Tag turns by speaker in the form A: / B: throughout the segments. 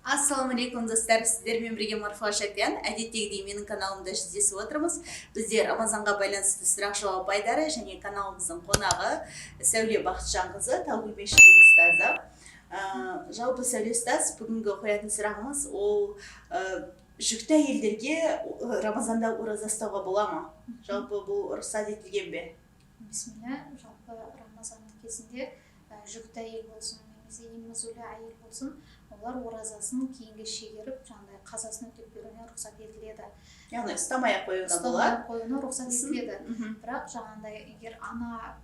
A: Ассалаумағалейкум, достар! Сіздермен бірге Марфуға Шапиян. Әдеттегідей менің каналымда жүздесіп отырмыз. Бізде Рамазанға байланысты сұрақ жауап айдары және каналымыздың қонағы Сәуле Бақытжанқызы, Талгүл мешітінің ұстазы. Жалпы, Сәуле ұстаз, бүгінгі қоятын сұрағымыз ол жүкті әйелдерге Рамазанда ораза ұстауға бола ма? Жалпы, бұл рұқсат етілген бе?
B: Бисмилля. Жалпы, Рамазан кезінде жүкті әйел болсын немесе емізулі әйел болсын, олар оразасын кейінге шегеріп, жаңағыдай қазасын өтеп беруіне рұқсат етіледі.
A: Яғни ұстамай ақ қоюына
B: ұстамай
A: болады.
B: Ақ қоюына рұқсат етіледі. Бірақ жаңағындай егер ана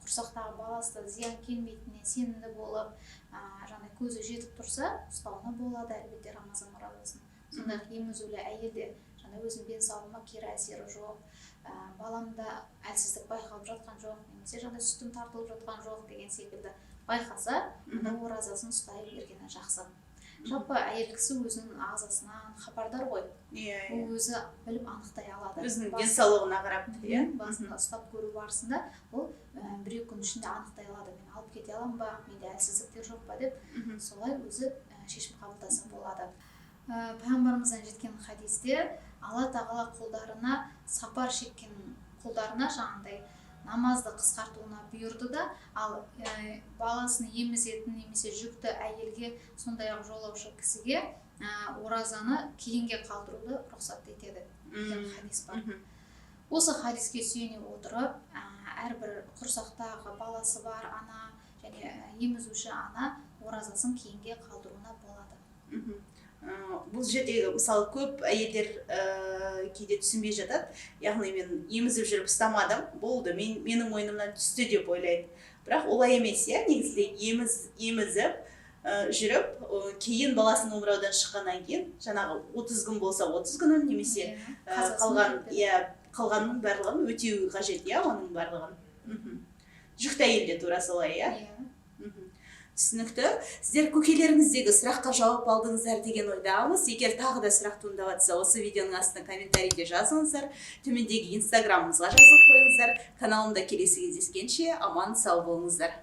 B: құрсақтағы баласы зиян келмейтініне сенімді болып, жаңағыдай көзі жетіп тұрса, ұстауына болады, әлбетте, Рамазан оразасын. Сондай ақ емізулі әйел де жаңа өзінің денсаулығыма кері әсері жоқ, баламда әлсіздік байқалып жатқан жоқ немесе жаңағыдай сүтім тартылып жатқан жоқ деген секілді байқаса, онда оразасын ұстай бергені жақсы. Жалпы, әйел кісі өзінің ағзасынан хабардар ғой.
A: иә
B: Ол
A: иә
B: өзі біліп, анықтай алады.
A: Өзінің денсаулығына қарап, иә.
B: Басында ұстап көру барысында ол 1-2 күн ішінде анықтай алады: мен алып кете аламын ба, менде әлсіздіктер жоқ па деп. Солай өзі шешім қабылдаса болады. Пайғамбарымыздан жеткен хадисте Алла тағала құлдарына, сапар шеккен құлдарына жаңағындай намазды қысқартуына бұйырды да, ал баласын емізетін немесе жүкті әйелге, сондай ақ жолаушы кісіге оразаны кейінге қалдыруды рұқсат етеді деген хадис бар. Осы хадиске сүйене отырып, әрбір құрсақтағы баласы бар ана және емізуші ана оразасын кейінге қалдыруына болады.
A: Бұл жердегі, мысалы, көп әйелдер кейде түсінбей жатады, яғни мен емізіп жүріп ұстамадым, болды, менің мойнымнан түсті деп ойлайды. Бірақ олай емес, иә? Негізінде емізіп жүріп, кейін баласының омыраудан шыққаннан кейін жаңағы 30 күн болса, 30 күнін немесе
B: Қазасын
A: қалған
B: өтеп береді.
A: Иә, қалғанның барлығын өтеу қажет, иә, оның барлығын. Жүкті әйелде тура солай, иә?
B: Иә.
A: Түсінікті. Сіздер көкелеріңіздегі сұраққа жауап алдыңыздар деген ойдамыз. Егер тағы да сұрақ туындап жатса, осы видеоның астына комментарийде жазыңыздар, төмендегі инстаграмымызға жазылып қойыңыздар. Каналымда келесі кездескенше аман сау болыңыздар.